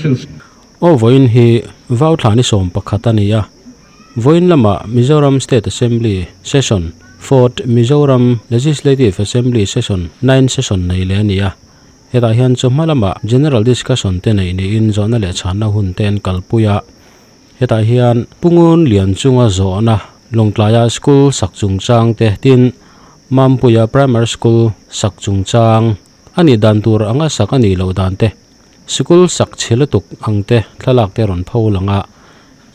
Aw vawiin hi Vauthla ni 11 a ni a, vawiin lamah Mizoram State Assembly Session Fourth Mizoram Legislative Assembly Session Ninth Session nei leh a ni a, hetah hian chawhma lamah General Discussion te neih niin zawhna leh chhanna hun te an kalpui a, hetah hian Pungun lian chunga zawhna Lawngtlaia School sak chungchang te tin Mampuia Primary School sak chungchang a nih dan tur anga sak a nih loh dan te. Sikul sak chhe lutuk ang te thlalak te rawn pho lang a,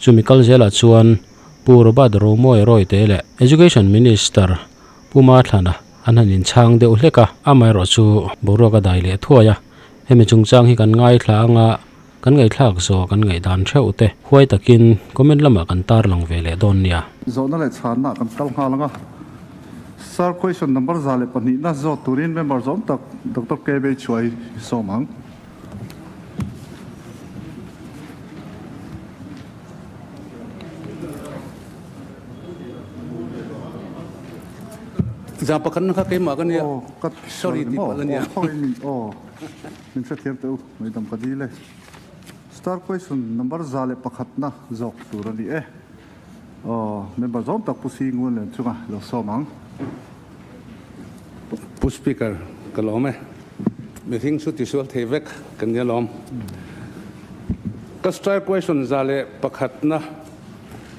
chumi kal zelah chuan Pu Robert Romawi Rawite leh Education Minister Pu Mathlana an han inchhang deuh hlek a, amaherawh chu boruak a dai leh thuai a, hemi chungchang hi kan ngaithla anga kan ngaihthlak zawh kan ngaihdan theuh te huai takin comment lamah kan tarlang ve leh dawn nia. Zawhna leh chhanna kan kal nghal ang a, Sir question number 102 na zawt turin member zawm tak Doctor KB Chuai sawm ang. Za pakhat na kha keimah ka nia. Aw, ka Sorry ti palh a nia. Aw, khawiin min aw min hrethiam teh u, ngaidam ka dil e. Star question number 101 na zawk tur a ni e. Aw, member zawm tak Pu Singun len chunga lo sawm ang. Pu Speaker, ka lawm e. Mihring chu tisual thei vek kan nia lawm. Ka star question 101 na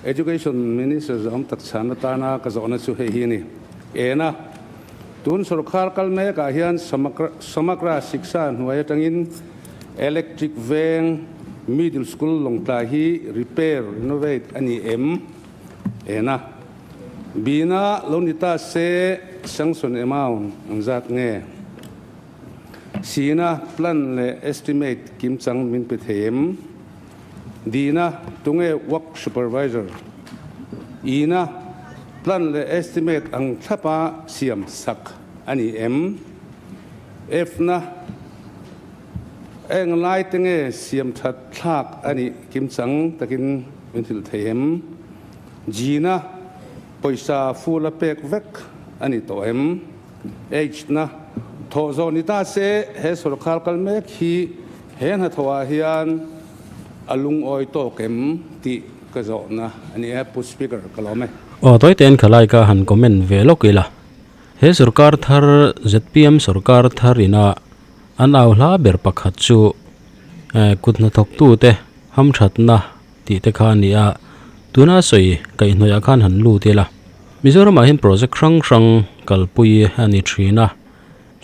Education Minister zawm tak chhan atana ka zawhna chu hei hi a ni. Ena, tun sorkar kal mekah hian Samagra Shiksha hnuai atangin Electric Veng Middle School Lawngtlai hi repair, renovate a ni em? Ena, Bina lo ni ta se sanction amount ang zat nge? Sina plan leh estimate kim chang min pe thei em? Dina tunge work supervisor? Ina plan leh estimate ang thlapa siam sak a ni em? F-na eng lai te nge siam that thlak a nih kim chang takin min hrilh thei em? G-na pawisa full a pek vek a ni tawh em? H-na thawh zawh ni ta se he sorkar kal mek hi he hnathawhah hian a lungawi tawk em tih ka zawhna a ni e, Pu Speaker, ka lawm e. Aw tawitein khalai ka han comment ve lawk ila. He sorkar thar zpm sorkar thar ina an au hla ber pakhat chu kut hnathawktute hamthatna tih te kha a ni a, tuna sawi kaihhnawih ah khan han lut ila. Mizoramah hian project hrang hrang kalpui a ni thin a,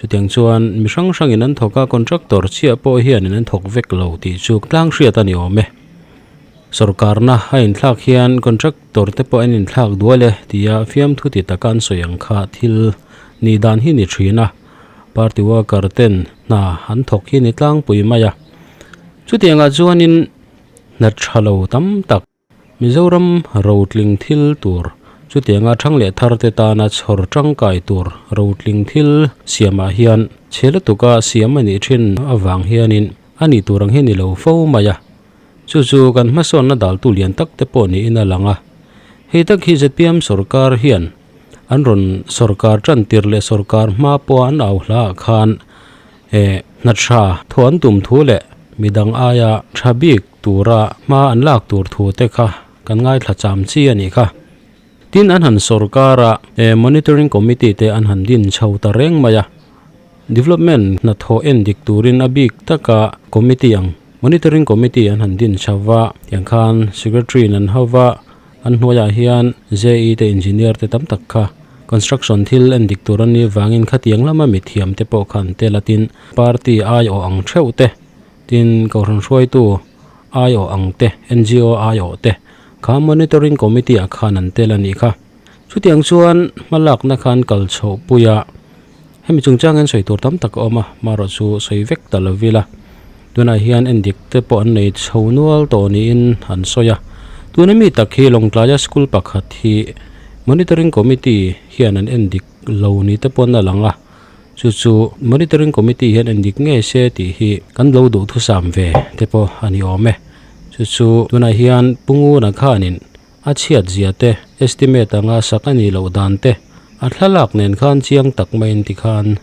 chutiang chuan mi hrang hrangin an thawk a, contractor chiah pawh hianin an thawk vek lo tih chu tlang hriat a ni awm e. Sorkarna a inthlak hian contractor te pawh an inthlak dual e tia fiamthu ti taka an sawi ang kha thil nih dan hi ni thin a, party worker ten hna an thawk hi ni tlangpui mai a. Chutiangah chuanin hna tha lo tam tak Mizoram rotling thil tur chutianga thang leh thar te tana chhawr tangkai tur rotling thil siamah hian chhe lutuka siam a nih thin avang hianin a nih tur ang hi ni lo fo mai a. Chu chu kan hmasawnna daltu lian tak te pawh niin a lang a. Hei tak hi zpm sorkar hian an rawn sorkar tan tir leh sorkar hma pawha an au hlaah khan eh hna tha thaw an tum thu leh midang aia tha bik tura hma an lak tur thu te kha kan ngaithla cham chi a nih kha. Tin an han sorkara eh monitoring committee te an han din chho ta reng mai a. Development hnathawh en dik turin a bik taka committee ang monitoring committee an han din chho va, tiang khan secretary in an ho va, an hnuaiah hian JE te engineer te tam tak kha construction thil en dik tur an nih vangin khatiang lama mithiam te pawh kha an tel a tin party aiawh ang theuh te tin kohhran hruaitu aiawh ang te N_G_O aiawh te kha monitoring committee ah khan an tel a nih kha. Chutiang chuan hmalakna khan kal chhoh pui a, hemi chungchang hian sawi tur tam tak a awm a, marawh chu sawi vek ta lo ila. Tunah hian endik te pawh an nei chho nual tawh niin an sawi a, tuna mi tak hi Lawngtlaia school pakhat hi monitoring committee hian an endik lo ni te pawn a lang a, chu chu monitoring committee hian endik ngei se tih hi kan lo duhthusam ve te pawh a ni awm e. Chu chu tunah hian Pu Nguna khanin A chhiat zia te, estimate anga sak a nih loh dan te, a thlalak nen khan chiang tak maiin tikhan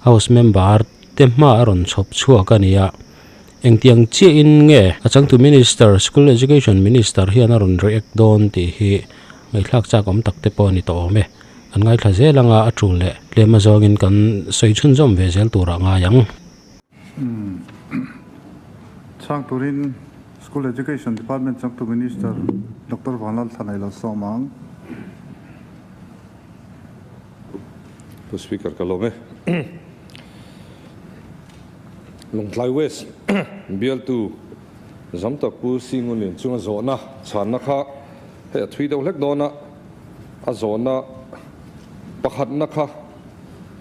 House member te hma a rawn chhawp chhuak a ni a. Engtiang chiahin nge a changtu Minister, School Education Minister hian a rawn react dawn tih hi ngaihthlak chak awm tak te pawh a ni tawh awm e. Kan ngaithla zel anga a tul leh tlem azawngin kan sawi chhunzawm ve zel turah ngai ang. Chhang turin School Education Department changtu Minister Doctor Vanlal Thlanai lo sawm ang. Pu Speaker ka lawm e. Lawngtlai West bialtu zam tak Pu Singunlian chunga zawhna chhanna kha hei a thui deuh hlek dawn a, a zawhna pakhatna kha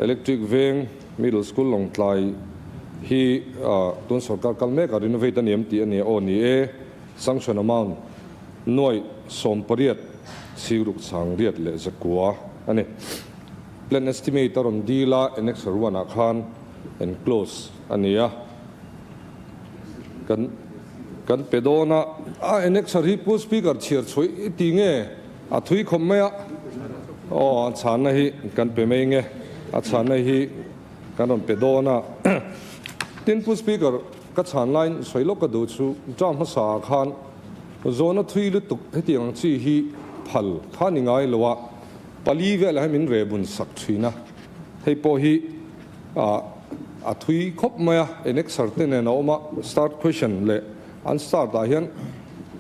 Electric Veng Middle School Lawngtlai hi tun sorkar kal mek a renovate a ni em tih a ni a, aw ni e, sanction amount nuaih 80 sigruk chang riat leh zakua a ni. Plan estimate a rawn dil a, Annexure one ah khan enclose a ni a, kan kan pe dawn a. A Annexure hi Pu Speaker chhiar chhuih i ti nge? A thui khawp mai a, aw a chhanna hi kan pe mai nge? A chhanna hi kan rawn pe dawn a. Tin Pu Speaker, ka chhan laiin sawi lawk ka duh chu term hmasa ah khan zawhna thui lutuk hetiang ang chi hi phal kha ni ngai lo a, Pali velah hian min rebun sak thin a, hei pawh hi a thui khawp mai a, annexure te nen a awm a, start question leh an start ah hian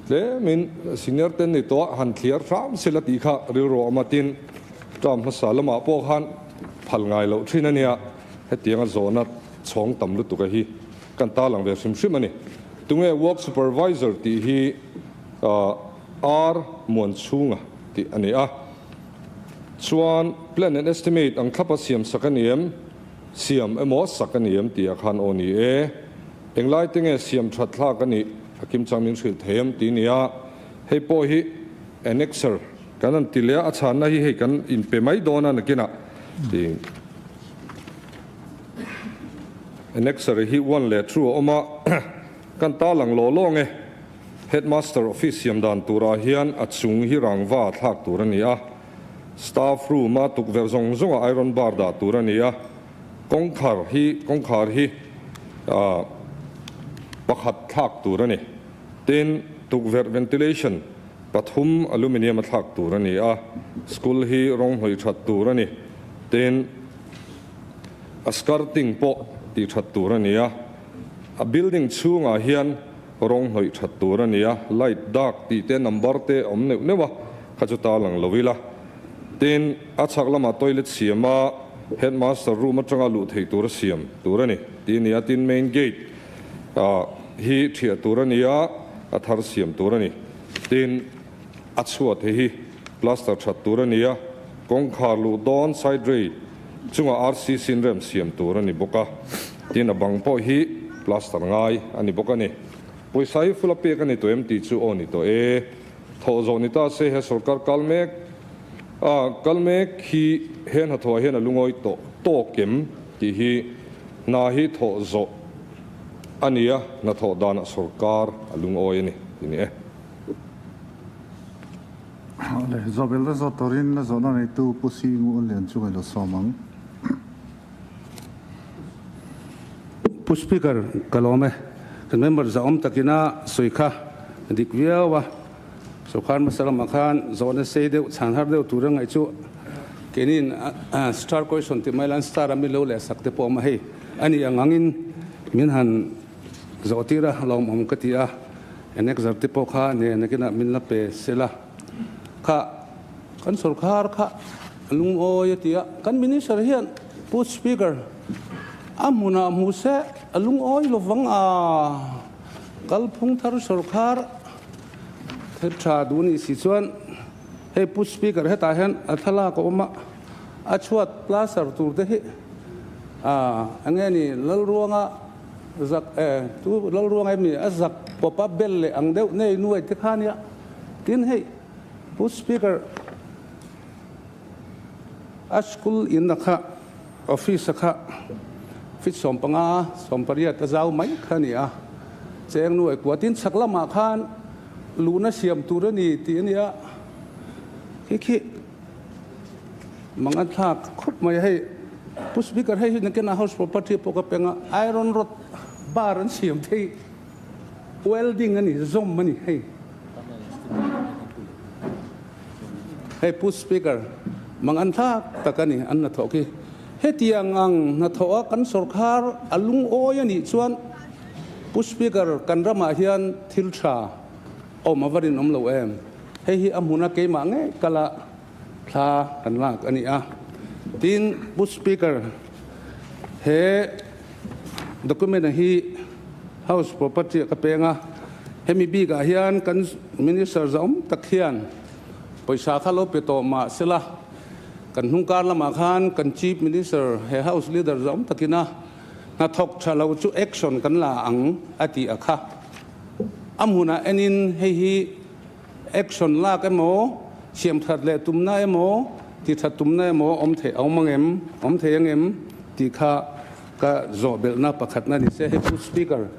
tlemin senior te ni tawh a, han thliar hram sela tih kha rilru a awm a, tin term hmasa lamah pawh khan phal ngai loh thin a nia, hetianga zawhna chhawng tam lutuk a hi kan tarlang ve hrim hrim a ni. Tunge work supervisor tih hi R Muanchhunga tih a ni a. Chuan plan and estimate ang thlapa siam sak a ni em? Siam emaw sak a ni em tih ah khan aw ni e. Englai te nge siam that thlak a nih a kim chang min hrilh thei em tih a ni a. Hei pawh hi annexure kan han ti leh a, a chhanna hi hei kan inpe mai dawn a nakinah tih annexure hi one leh two a awm a, kan tarlang law law nge. Headmaster office siam dan turah hian a chung hi rangva thlak tur a ni a, staff room a tukverh zawng zawnga iron bar dah tur a ni a, kawngkhar hi kawngkhar hi pakhat thlak tur a ni. Tin, tukverh ventilation pathum aluminium a thlak tur a ni a, school hi rawng hnawih that tur a ni. Tin, a skirting pawh tih that tur a ni a, a building chhungah hian Rawng hnawih that tur a ni a, light dark tih te number te awm neuh neuh a, kha chu ta lang lo ila. Tin, a chhak lamah toilet siam a, headmaster room atanga luh theih tur a siam tur a ni tih a ni a, tin main gate ah hi thiah tur a ni a, a thar siam tur a ni. Tin, a chhuat hi hi plaster that tur a ni a, kawngkhar luh dawn side ray chungah RCC in rem siam tur a ni bawk a, tin a bang pawh hi plaster ngai a ni bawk a ni. Pawisa hi full a pek a ni tawh em tih chu aw ni tawh e. Thawh zawh ni ta se he sorkar kal mek a kal mek hi he hnathawh ah hian a lungawi tawh tawk em tih hi hna hi thawh zawh a ni a, hnathawh danah sorkar a lungawi a ni tih ni e. Le, Zawbel la zawt turin la zawhna neitu Pu Si Ngunlian chu ngailo sawm ang. Pu Speaker, ka lawm e. Kan member zahawm takina sawi kha dik viau a. Sorkar hmasa lamah khan zawhna sei deuh, chhan har deuh tura ngaih chu keinin star question tih mai la an star a mi lo leh sak te pawh awm a hei. A nih ang angin min han zawh tir a, lawmawm ka ti a. Annexure te pawh kha nen nakinah min la pe sela kha kan sorkar kha a lungawi a ti a, kan minister hian Pu Speaker a hmunah hmu se a lungawi lovang a, kalphung thar sorkar thil tha duh nih si chuan hei Pu Speaker hetah hian a thlalak a awm a, a chhuat plaster tur te hi enge ni Lalruanga Zak e, chu Lalruang em ni? A zak pawp a bel leh ang deuh nei nuai te kha nia. Tin hei Pu Speaker a school in a kha office a kha feet 15, 18 a zau mai kha a ni a. Cheng nuai kua tin chhak lamah khan luhna siam tur a ni tih a nia. Khi khi. Mang an thlak khawp mai a hei Pu Speaker hei hi nakin a house property pawh ka peng a iron rod bar an siam thei. Welding a ni, zawm a ni hei. Hei Pu Speaker, mang an thlak tak a ni an hnathawh khi. Hetiang ang hnathawh a kan sawrkhar a lungawi a nih chuan Pu Speaker kan ramah hian thil tha awm a va rinawm lo em. Hei hi a hmuna keimah ngei kala thla kan lak a ni a. Tin, Pu Speaker, he document a hi House property ah ka peng a, hemi bikah hian kan Minister zahawm tak hian pawisa kha lo pe tawh mah sela, kan hnungkar lamah khan kan Chief Minister he House Leader zahawm takina hnathawk tha lo chu action kan la ang a tih a kha. A hmunah enin hei hi Action lak emaw, siam that leh tumna emaw, ti that tumna emaw awm theih a awm ang em, awm thei ang em tih kha ka zawh belhna pakhatna ni se. Hei Pu Speaker,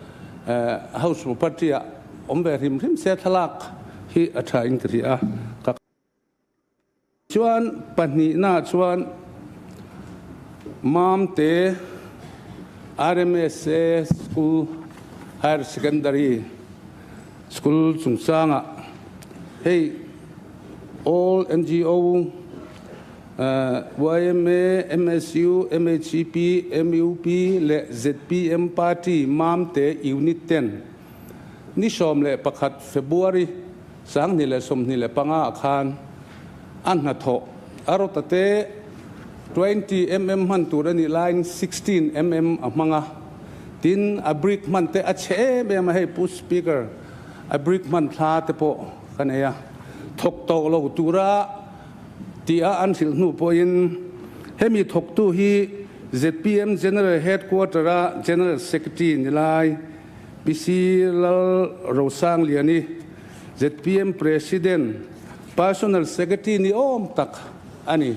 House Property ah awm ve hrim hrim se thlalak hi a tha in ka hria a. Ka. Chuan pahnihna chuan Mamte RMSA School Higher Secondary School chungchangah hei All NGO, yma, MSU, MHEP, MUP leh zpm Party Mamte Unit ten ni 11 February 2025 ah khan a hnathawh a rawt te 20 mm hman tur a nih laiin 16 mm a hmang a, tin a brick hman te a chhe em em a, hei Pu Speaker a brick hman thla te pawh ka nei a, thawk tawh lo tura tih a an hrilh hnu pawhin hemi thawktu hi zpm General Headquarter a General Secretary ni lai PC Lal Rosangliani, zpm President, Personal Secretary ni awm tak a ni.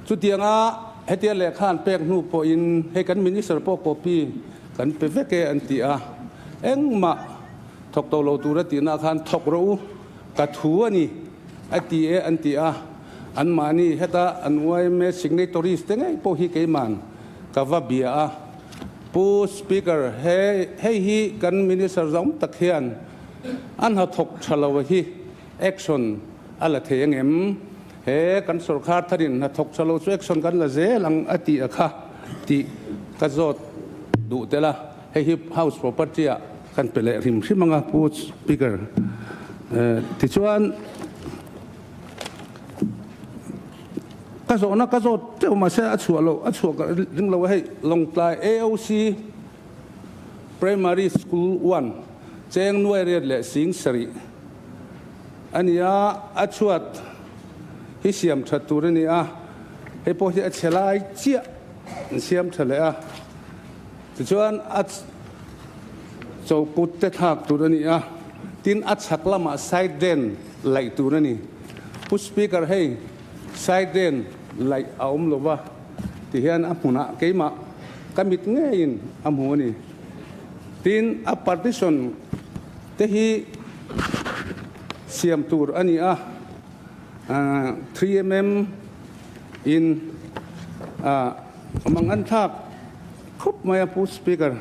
Chutianga hetia lehkha an pek hnu pawhin hei kan Minister pawh copy kan pe vek e an ti a, engmah thawk tawh lo tur a tihna khan thawk rawh u, ka thu a ni a ti e an ti a, anmahni heta an yma signatories te ngei pawh hi keiman ka va bia a. Pu Speaker, he hei hi kan Minister zawng tak hian a hnathawk tha lo hi action a la thei angem? He kan sorkar tharin hnathawk tha lo chu action kan la zel ang a tih a kha tih ka zawt duh tel a, hei hi House property ah kan pe leh hrim hrim ang a Pu Speaker. Tichuan. Ka zawhna ka zawt teuh mahse a chhuah loh, a chhuah ka ring lo a hei Lawngtlai AOC Primary School 1 cheng nuai riat leh sing sarih a ni a, a chhuat hi siam that tur a ni a, hei pawh hi a chhe lai chiah an siam tha leh a, tichuan a chokut te thlak tur a ni a, tin a chhak lamah side drain laih tur a ni. Pu Speaker hei side drain laih a awm lo va ti hian a hmunah keimah ka mit ngeiin a hmu a ni. Tin, a partition te hi siam tur a ni a, 3mm in mang an thlak khawp mai a Pu Speaker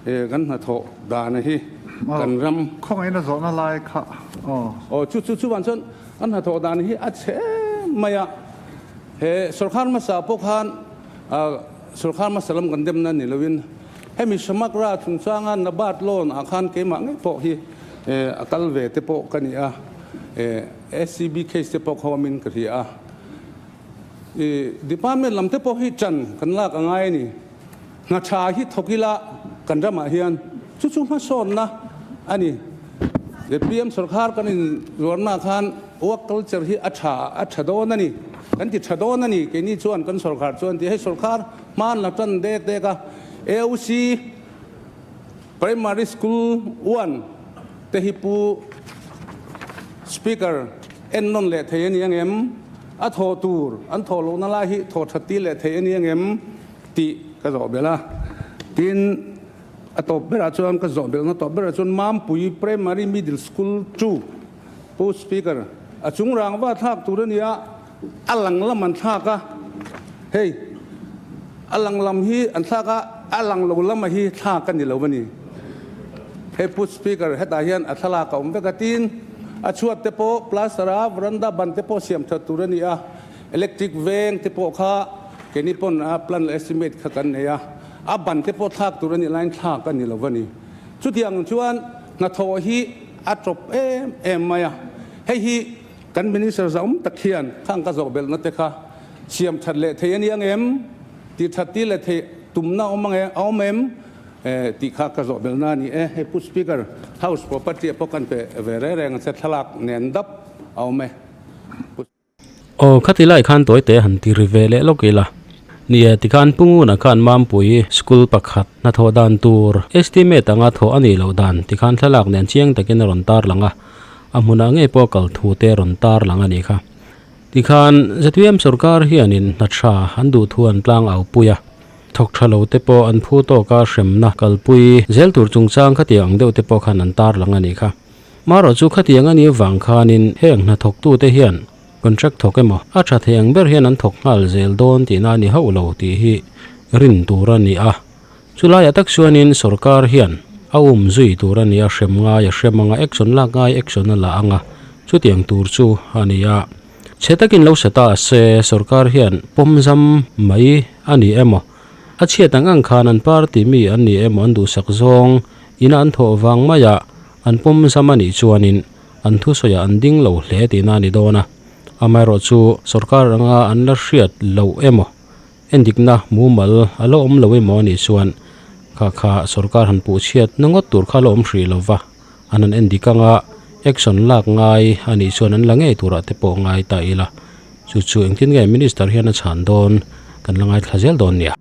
kan hnathawh dan hi kan ram. Khawngaihna zawhna lai kha aw. Aw chu chu chuan chuan an hnathawh dan hi a chhe mai a, he sorkar hmasa pawh khan sorkar hmasa lam kan demna ni loin hemi Samagra chungchanga Nabard loan ah khan keimah ngei pawh hi a kal ve te pawh ka ni a, SCB case te pawh khawmin ka hria a. I department lam te pawh hi ṭan kan lak a ngai a ni. Hna ṭha hi thawk ila kan ramah hian chu chu hmasawnna a ni. Zpm sorkar kan inzuarna khan work culture hi a ṭha a ṭha dawn a ni. Kan ti ṭha dawn a ni. Keini chuan kan sorkar chuan ti hei sorkar hma an la ṭan dek dek a. AOC Primary School 1 te hi Pu Speaker en nawn leh thei a ni ang em? A thawh tur an thawh lohna lai hi thawh that tir leh thei a ni ang em? tih ka zawh belh a. Tin, a tawp berah chuan ka zawh belhna tawp berah chuan Mampui Primary Middle School 2 Pu Speaker a chung rangva thlak tur a ni a, a lang lam an thlak a, hei a lang lam hi an thlak a, a lang lo lama hi thlak a ni lo a ni. Hei Pu Speaker, hetah hian a thlalak a awm vek a, tin, a chhuat te pawh plaster a, veranda ban te pawh siam that tur a ni a, electric veng te pawh kha keini pawn a plan leh estimate kha kan nei a, a ban te pawh thlak tur a nih laiin thlak a ni lo va ni. Chutiang chuan hnathawh hi a tawp em em mai a, hei hi kan Minister zahawm tak hian khang ka zawh belhna te kha siam that leh thei a ni ang em? Tih that ti leh theih tumna awm ang em? A awm em? Tih kha ka zawh belhna a ni e. Hei Pu Speaker, House property ah pawh kan pe ve reng reng a che, thlalak nen dap a awm e. Pu. Aw, khati lai khan tawite han ti ri ve leh lawk ila. Ni e, tikhan Pu Nguna khan Mampui School pakhat hnathawh dan tur estimate anga thawh a nih loh dan tikhan thlalak nen chiang takin a rawn tar lang a, a hmunah ngei pawh kal thu te a rawn tar lang a nih kha. Tikhan ZPM sorkar hianin hna tha an duh thu an tlang au pui a, thawk tha lo te pawh an phu tawk a hremna kalpui zel tur chungchang khatiang ang deuh te pawh khan an tar lang a nih kha. Marawh chu khatiang a nih avang khanin heng hnathawk tute hian contract thawk emaw a tha thei ang ber hian an thawk nghal zel dawn tihna a ni hauh lo tih hi rin tur a ni a. Chulaiah tak chuanin sorkar hian a um zui tur a ni a, hrem ngai a hrem anga action lak ngai action a la anga chutiang tur chu a ni a. Chhe takin lo sa ta se sorkar hian pawmzam mai a ni emaw a chhiat ang ang khan an party mi an ni emaw an duhsak zawng ina an thawh vang maiah An pawm zam a nih chuanin an thusawiah an ding lo hle tihna a ni dawn a. Amaherawhchu sorkar anga an la hriat loh emaw, endikna mumal a la awm lo emaw a nih chuan kha kha sorkar han puh chhiat na ngawt tur kha la awm hrih lo va, an han endik anga action lak ngai a nih chuan an la ngei turah te pawh ngai ta ila. Chu chu engtin nge Minister hian a chhan dawn kan la ngaithla zel dawn nia.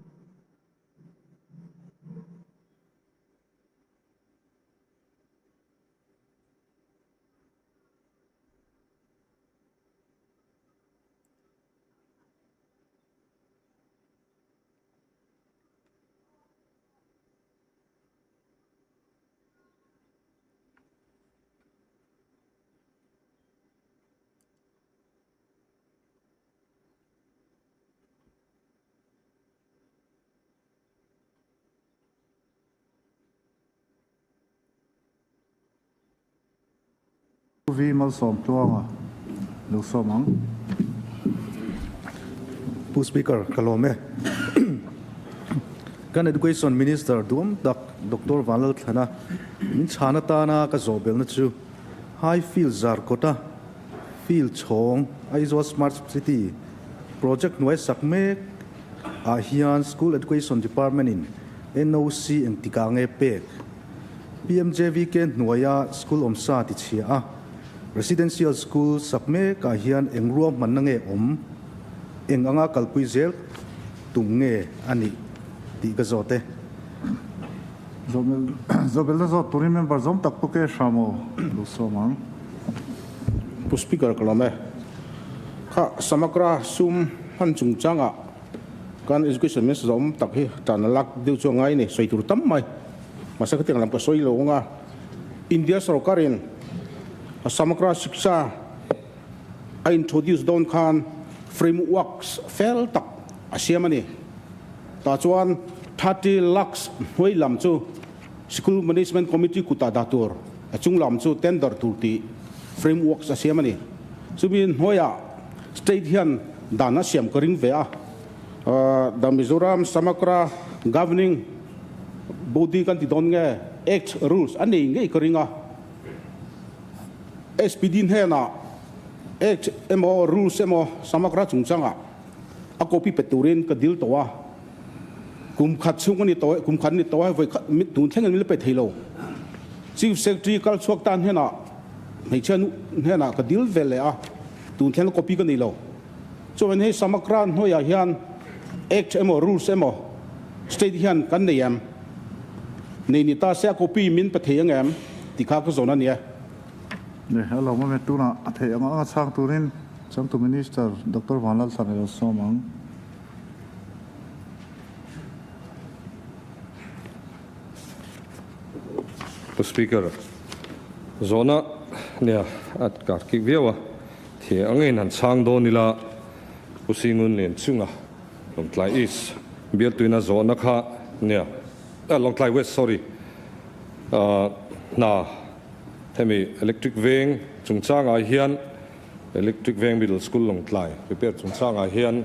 V Malsawm Tluanga lo sawm ang. Pu Speaker, ka lawm e. Kan Education Minister duam tak Doctor Vanlalthlana min chhan atana ka zawh belna chu High Field Zarkawta Field chhawng Aizawl Smart City project hnuai sak mek ah hian School Education Department in NOC engtikah nge pek? PMJVK hnuaia school awmsa ti chhia a, Residential School sak mekah hian eng ruahmanna nge awm? Eng anga kalpui zel tum nge a nih tih ka zawt e. Zawhbelna zawt turin member zawm tak pawh ke hram aw lo sawm ang. Pu Speaker ka lawm e. Kha Samagra sum hman chungchangah kan Education Minister zawm tak hi tan a lak deuh chu a ngai a ni, sawi tur tam mai. Mahse khatiang lam ka sawi lo ang a, India sorkarin Samagra Shiksha a introduce dawn khan frameworks fel tak a siam a ni. Tah chuan 30 lakhs hnuai lam chu School Management Committee kutah dah tur, a chung lam chu tender tur tih frameworks a siam a ni. Chumi hnuaiah state hian dan a siam ka ring ve a, The Mizoram Samagra Governing Body kan ti dawn nge Act Rules a nei ngei ka ring a. SPD hnenah Act emaw Rules emaw Samagra chungchangah a copy pe turin ka dil tawh a, kum khat chhung a ni tawh e, kum khat a ni tawh e, vawi khat tun thlengin min la pe thei lo. Chief Secretary kal chhuak tan hnenah hmeichhia nu hnenah ka dil ve leh a, tun thleng a copy ka nei lo. Chuan hei Samagra hnuaiah hian Act emaw Rules emaw State hian kan nei em? Nei ni ta se a copy min pe thei ang em? Tih kha ka zawn a nia. Ne, a lo mawm e, tunah a theih ang anga chhang turin Changtu Minister Doctor Vanlalthlan a lo sawm ang. Pu Speaker, zawhna nia a kar kik viau a, thih angin han chhang dawn ila Pu Singun Lian chunga Lawngtlai East bialtuina zawhna kha nia, Lawngtlai West sorry, Hna hemi Electric Veng chungchangah hian Electric Veng Middle School Lawngtlai repair chungchangah hian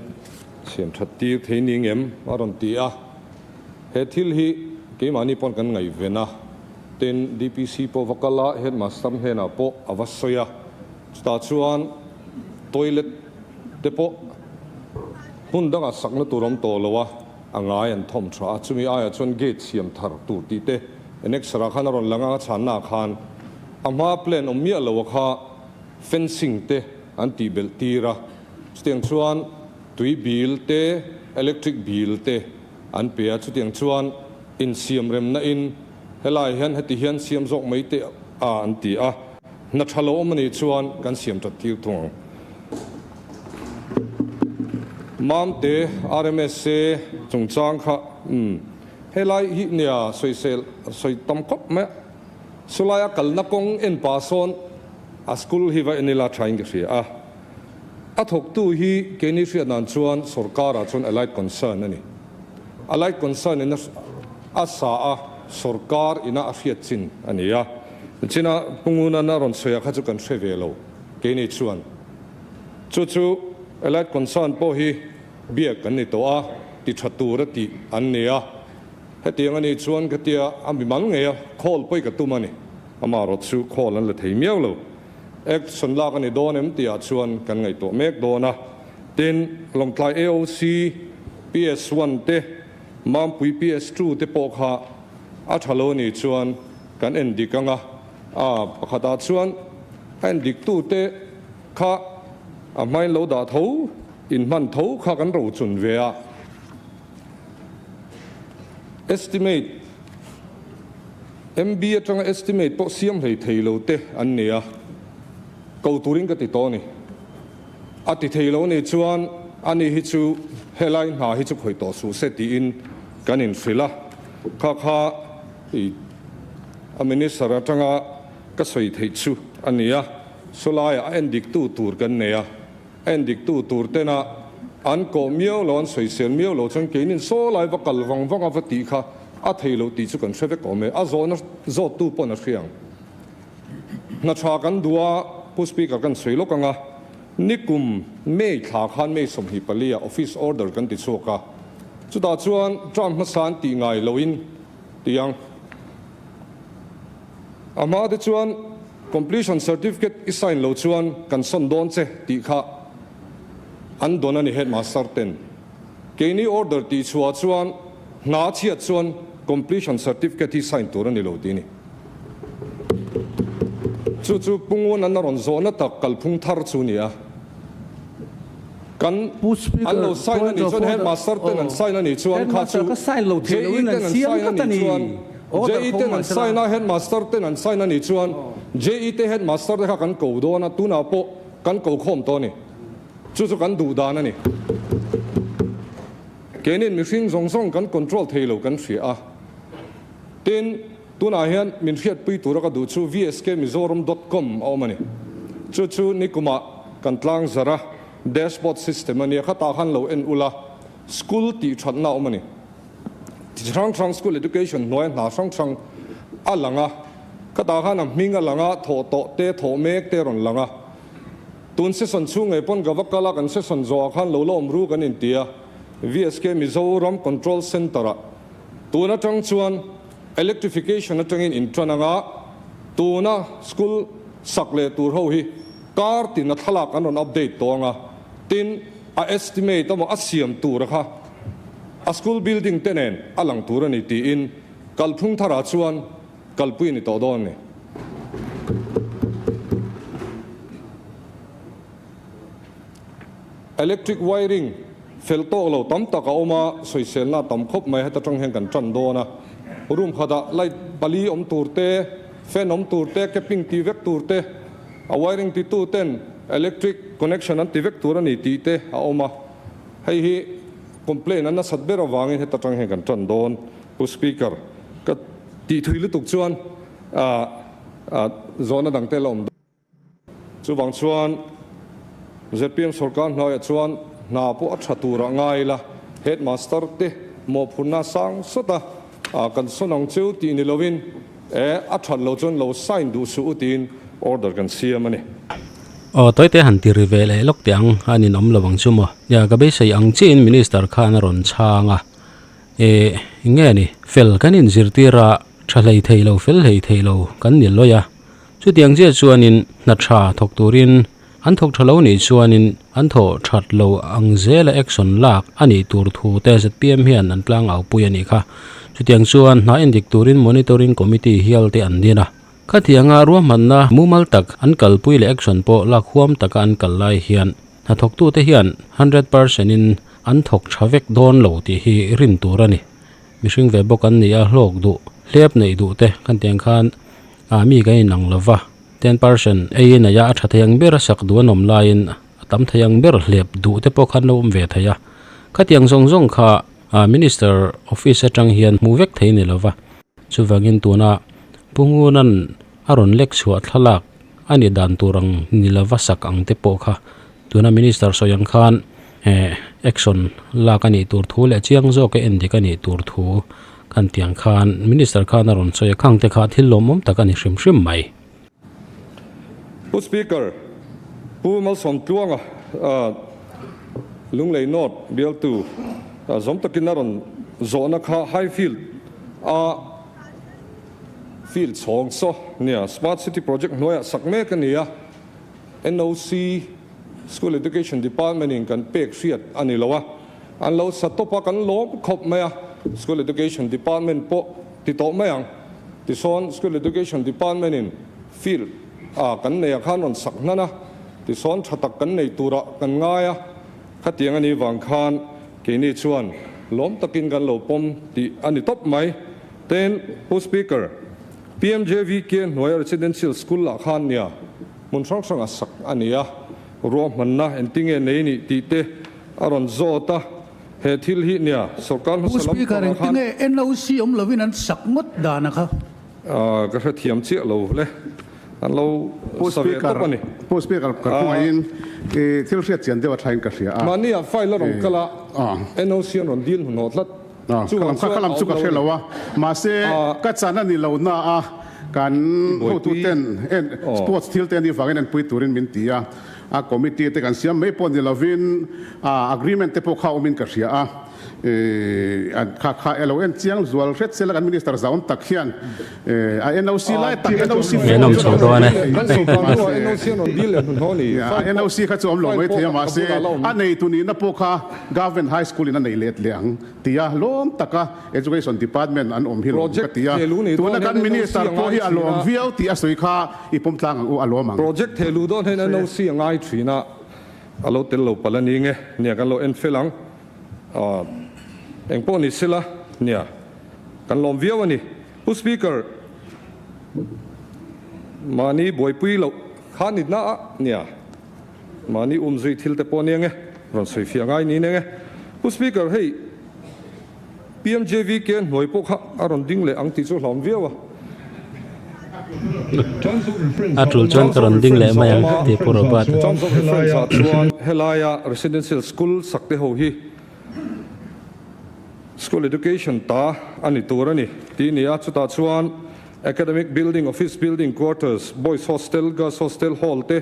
siam that tir thei ni ngem a rawn ti a. He thil hi keimahni pawn kan ngaihven a, tin DPC pawh va kal a, Headmaster hnenah pawh a va sawi a, chutah chuan toilet te pawh hmun dangah sakna tur awm tawh lo a, a ngai an thawm tha a, chumi aiah chuan gate siam thar tur tih te Annexure ah khan a rawn lang a, a chhanna ah khan a hma plan awm miah lo a kha fencing te an tih belh tir a, chutiang chuan tui bill te, electric bill te an pe a, chutiang chuan insiam remna in helai hian heti hian siam zawk mai teh a an ti a, hna tha lo awm a nih chuan kan siam that tir thung ang. Mamte RMSA chungchang kha umm helai hi nia sawisel sawi tam khawp mai a, chulaia kalna kawng en pah sawn a school hi va en ila thain ka hria a. A thawktu hi keini hriat nan chuan sorkarah chuan allied concern a ni. Allied concern in a sa a, sorkar ina a hriat chin a ni a. China Pungunan a rawn sawi a kha chu kan hre ve lo keini chuan. Chu chu allied concern pawh hi biak kan ni tawh a, ti tha tur a tih an ni a. Hetiang a nih chuan ka tia a mimal ngei a, call pawi ka tum a ni. Amaherawhchu chu call an la thei miau lo. Action lak a ni dawn em tihah chuan kan ngaihtuah mek dawn a. Tin, Lawngtlai AOC, PS one te, Mampui PS two te pawh kha a tha lo nih chuan kan en dik ang a. A pakhatah chuan a en dik tute kha a hmain lo dah tho, inhman tho kha kan rochun ve a. Estimate. MB atanga estimate pawh siam hlei thei lo te an ni a, ko turin ka ti tawh a ni. A ti thei lo nih chuan ani hi chu helai hna hi chu khawih tawh suh se tiin kan inhrilh a, kha kha i a minister atanga ka sawi theih chu a ni a, sawlaiah a endiktu tur kan nei a. A endiktu tur tena an kawh miau lo, an sawisel miau lo chuan keinin saw lai va kal vang vang a va tih kha a thei loh tih chu kan hre vek awm e. A zawhna zawttu pawn a hria ang. Hna tha kan duh a, Pu Speaker kan sawi lawk ang a, nikum May thla khan May 24 ah office order kan ti chhuak a, chutah chuan term hmasa an tih ngai loin ti ang. A hma te chuan Completion certificate i sign lo chuan kan sawn dawn che tih kha an dawn a ni headmaster ten. Keini order tih chhuah chuan hna chhiat chuan completion certificate hi sign tur a ni lo tih a ni. Chu chu Pungun an a rawn zawhna tak kalphung thar chu ni a. Kan an lo sign a nih chuan headmaster ten an sign a nih chuan kha chu JE ten an sign a nih chuan JE ten an sign a headmaster ten an sign a nih chuan JE te headmaster te kha kan ko dawn a tunah pawh kan ko khawm tawh a ni. Chu chu kan duh dan a ni. Keinin mihring zawng zawng kan control thei lo kan hria a. Tin, tunah hian min hriatpui tura ka duh chu vskmizoram dot com a awm a ni. Chu chu nikumah kan tlang zar a, dashboard system a nia, khatah khan lo en ula, school tih thatna a awm a ni. Chi hrang hrang school education hnuaia hna hrang hrang a lang a, khatah khan a hming a lang a, thawh tawh te, thawh mek te a rawn lang a. Tun session chhung ngei pawn ka va kal a, kan session zawhah khan lo la awm ru kan inti a, VSK Mizoram Control Centre-ah Tun atang chuan electrification atangin in tan anga tuna school sak leh tur ho hi kar tin a thlalak an rawn update tawh anga tin a estimate emaw a siam tur a kha a school building te nen a lang tur a ni tiin kalphung tharah chuan kalpui a ni tawh dawn a ni. Electric wiring fel tawk lo tam tak a awm a, sawiselna a tam khawp mai, heta tang hian kan tan dawn a. Room khatah light pali awm tur te, fan awm tur te, capping ti vek tur te, a wiring titu ten electric connection an ti vek tur a ni tih te a awm a. Hei hi complaint an nasat ber avangin heta tang hian kan tan dawn. Pu Speaker, ka tih thui lutuk chuan zawhna dang te la awm dawn. Chuvang chuan zpm sorkar hnuaiah chuan hna pawh a tha turah ngai ila, headmaster te mawhphurhna sang sawt a, kan sawn ang cheu tih ni lovin E a that lo chuan lo sign duh suh u tiin order kan siam a ni. Aw tawite han ti ri ve leh lawk teh ang a ninawm lo ang chu maw. Nia ka beisei ang chiin Minister khan a rawn chhang a. E nge ni fel kan inzirtir a tha hlei thei lo fel hlei thei lo kan ni lawi a. Chutiang chiah chuanin hna tha thawk turin an thawk tha lo nih chuanin an thawh that lo ang zela action lak a nih tur thu te zpm hian an tlang au pui a nih kha. Chutiang chuan hna endik turin monitoring committee hial te an din a. Khatianga ruahmanna mumal tak an kalpui leh action pawh lak huam taka an kal lai hian hnathawktute hian 100% in an thawk tha vek dawn lo tih hi rin tur a ni. Mihring ve bawk an ni a, hlawk duh, hlep neih duh te kan tiang khan ah mi kan inang lo va, 10% ei nei a a tha thei ang ber a sak duh an awm laiin a tam thei ang ber hlep duh te pawh khan lo awm ve thei a. Khatiang zawng zawng kha ah Minister office atang hian hmu vek thei ni lo va, chuvangin tuna Pu Ngunan a rawn lek chhuah thlalak a ni dan tur ang ni lo va sak ang te pawh kha tuna Minister sawi ang khan eh action lak a nih tur thu leh chiang zawk a endik a nih tur thu Khan tiang khan Minister khan a rawn sawi a, khang te kha thil lawmawm tak a ni hrim hrim mai. Pu Speaker, Pu Malsawmtluanga Lunglei North bialtu zawm takin a rawn zawhna kha Highfield a field chhawng saw nia Smart City Project hnuaiah sak mek a ni a, NOC School Education Department in kan pek hriat a ni lo a, an lo sa tawp a, kan lawm khawp mai a, School Education Department pawh ti tawh mai ang. Tisawn School Education Department in field a kan nei ah khan rawn sak hnan a, tisawn tha tak kan nei turah kan ngai a, khatiang a nih vang khan keini chuan lawm takin kan lo pawm tih a ni tawp mai. Tin, Pu Speaker, PMJVK hnuaia Residential School ah khan nia hmun hrang hrang a sak a ni a, ruahmanna engtinge nei nih tih te a rawn zawt a, he thil hi nia sorkar Pu hmasa lam Speaker, pangah khan. engtinge NOC awm lovin an sak ngawt dan a kha? Ka hrethiam chiah lo hle, an lo Pu sa ve Speaker, tawp a ni. Pu Speaker, ka khawngaihin i thil hriat chian deuh a thain ka hria a. Mahni ah file a rawn kal a, NOC an rawn dil hnuhnawh tlat. Ka lam chu ka hre lo a, mahse ka chan a ni lo na a, kan hotuten sports thil te a nih vangin enpui turin min ti a, a committee te kan siam mai pawh ni lovin agreement te pawh kha awmin ka hria a, kha kha elo en chiang zual hret sela kan minister zauam tak hian A NOC lai tak NOC Ngaihnawm chho dawn e. A NOC kha chu awm lo mai thei a mahse a neitu nihna pawh kha Government High School in a nei let leh ang tia lawm taka Education Department an awm hi lawm ka ti a. Tuna kan Minister pawh hi a lawm viau tih a sawi kha i pawm tlang ang u a lawm ang. Project thehluh dawn hian NOC a ngai thin a, a lo tel lo palh a ni nge nia kan lo en fel ang. Engpawh ni sela nia kan lawm viau a ni. Pu Speaker, mahni buaipui loh kha ni na a nia, mahni umzui thil te pawh nia nge, rawn sawi fiah ngai ni nia nge. Pu Speaker, hei PMJVK hnuai pawh kha a rawn ding leh ang tih chu hlawm viau a. A tul chuan ka rawn ding leh mai ang tih Pu Robert. Terms of reference ah chuan helaia residential school sak te ho hi School Education ta a ni tur a ni tih a ni a, chutah chuan Academic Building, Office Building, Quarters, Boys Hostel, Girls Hostel, Hall te,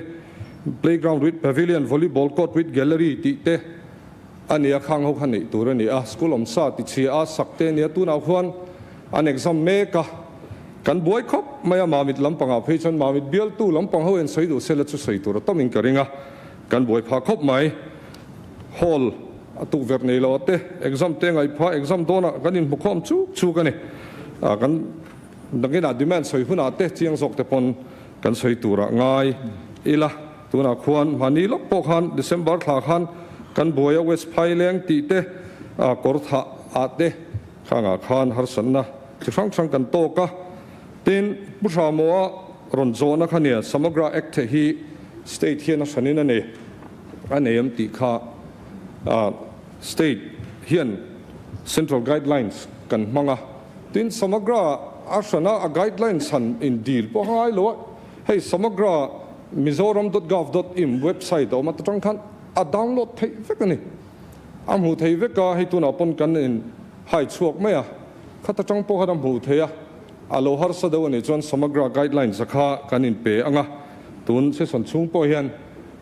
Playground with Pavilion, Volleyball Court with Gallery tih te a ni a, khang ho kha neih tur a ni a. School awmsa tichhia a sak te a ni a, tunah khuan an exam mek a, kan buai khawp mai a, Mamit lampangah phei chuan Mamit bialtu lampang ho hian sawi duh sela chu sawi tur a tawmin ka ring a, kan buai phah khawp mai. Hall a tukverh nei lo a te, exam te ngaih phah, exam dawnah kan inhmukhawm chuk chuk a ni. Kan nakinah demand sawi hunah te chiang zawk te pawn kan sawi turah ngai ila. Tunah khuan hmani lawk pawh khan December thla khan kan buai a West Phaileng tih te kawr thah ah te khangah khan harsatna chi hrang hrang kan tawk a. Tin, Pu Hramoa rawn zawhna kha nia Samagra Act hi state hian a hranin a nei. A nei am tih kha state hian central guidelines kan hmang a, tin Samagra a hrana a guidelines han in dil pawh a ngai lo a, hei Samagra mizoram dot gov dot in website a awm a ta tang khan a download theih vek a ni, a hmuh theih vek a, hei tunah pawn kan in hai chhuak mai a, khata tang pawh khan a hmuh theih a. A lo harsa deuh a nih chuan Samagra guidelines a kha kan inpe ang a, tun session chhung pawh hian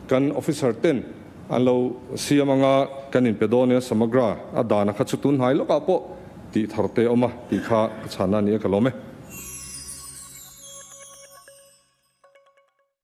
kan officer ten an lo siam ang a, kan inpe dawn nia Samagra a dan a kha chu tun hnai lawkah pawh tih thar te a awm a tih kha ka chhanna a ni a, ka lawm e.